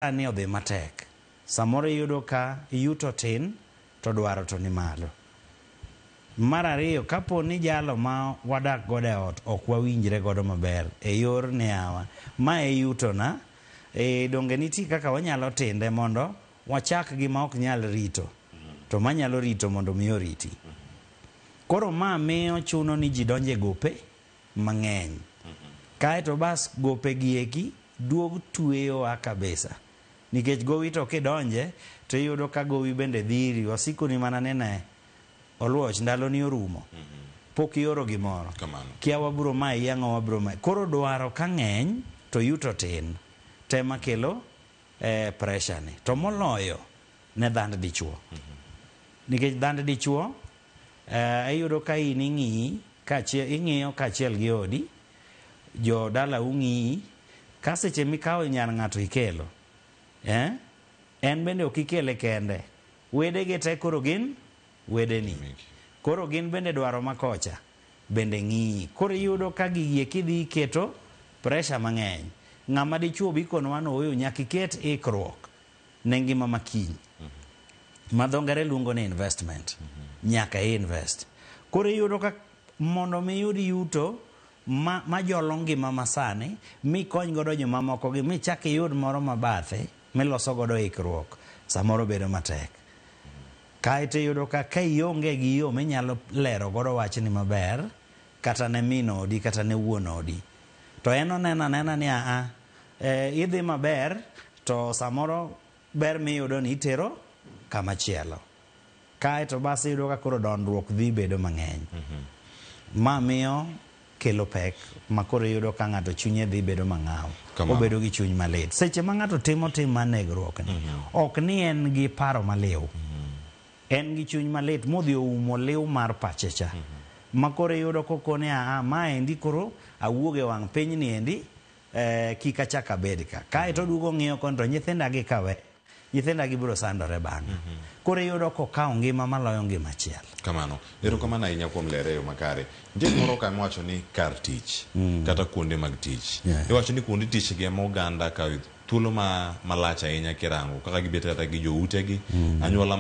Ni odhi matek. Samoro iyudo ka yuto tin to dwaro to ni malo. Mar ariyo, kapo ni jalo ma wadak godo e ot ok wawinjre godo maber e yor ni yawa, ma e yutona, e donge nitie kaka wanyalo tinde mondo wachak gima ok nyal rito to manyalo rito mondo mi oriti. Koro ma miyo chuno ni ji donjo e gope mang'eny. Kaeto bas gope gi eki duog tweyowa kabisa. Nikech gowi to kidonje to iyudo ka gowi bende dhiri, wasikoni mana ni ne Oluoch ndaloni orumo. Pok ioro gimoro. Kamano. Kia wabro mayi ang'o wabro mayi. Koro dwaro ka ng'eny to yuto tin. Tema kelo eh, pressure ni. To moloyo ne dhand dichuo. Nikech dhand dichuo eh, iyudo ka in ing'iyi kaachiel ing'iyo kaachiel gi odi, jo dalau ng'iyi, ka seche mikawo nyar ng'ato ikelo, eh, en bende ok ikele kende. Wedege te koro gin wedeni. Koro gin bende dwaro ma kocha bende ng'iyi. Koro iyudo ka gigi eki dhi keto pressure mang'eny. Ng'ama dichuo be ikonowa ni ooyo nyaka iket ikruok ne ngima ma kiny. Ma dho ngere luongo ni investment. Nyaka i invest. Koro iyudo ka mondo mi iyud yuto ma, majolo ngima masani, mikony godo jomamoko gi, michak iyud moro mabathe, miloso godo ikruok, samoro bedo matek. Kaeto iyudo ka ka ionge gi yo minyalo lero godo wachni maber, kata ne min odi kata ne wuon odi, to en oneno anena ni aa, e, idhi maber to samoro ber miyudo ni itero kama chielo. Kaeto bas iyudo ka koro dondruok dhi bedo mang'eny. Ma miyo kelo pek ma koro iyudo ka ng'ato chunye dhi bedo mang'aw. Kamano. Obedo gi chuny malit. Seche ma ng'ato timo tim mar negruok ni, ok ni en gi paro maliw. En gi chuny malit modhi oumo liw mar pache cha. Ma koro iyudo kokone aa maendi koro awuog e wang' piny ni endi eh, kik achak abed ka. Kaeto oduogo ong'iyo koni to nyithinda gi kawe. Nyithinda gi biro sandore bang'e. Koro iyudo kokawo ngima maloyo ngima achiel. Kamano. Erokamano ahinya kuom lere e yo makare. Nitie gimoro ka miwacho ni kar tich kata kuonde mag tich. Iwacho ni kuonde tich gi ema oganda kawe thuolo ma malach ahinya kirango kaka gibet kata gi joutegi, anyuola.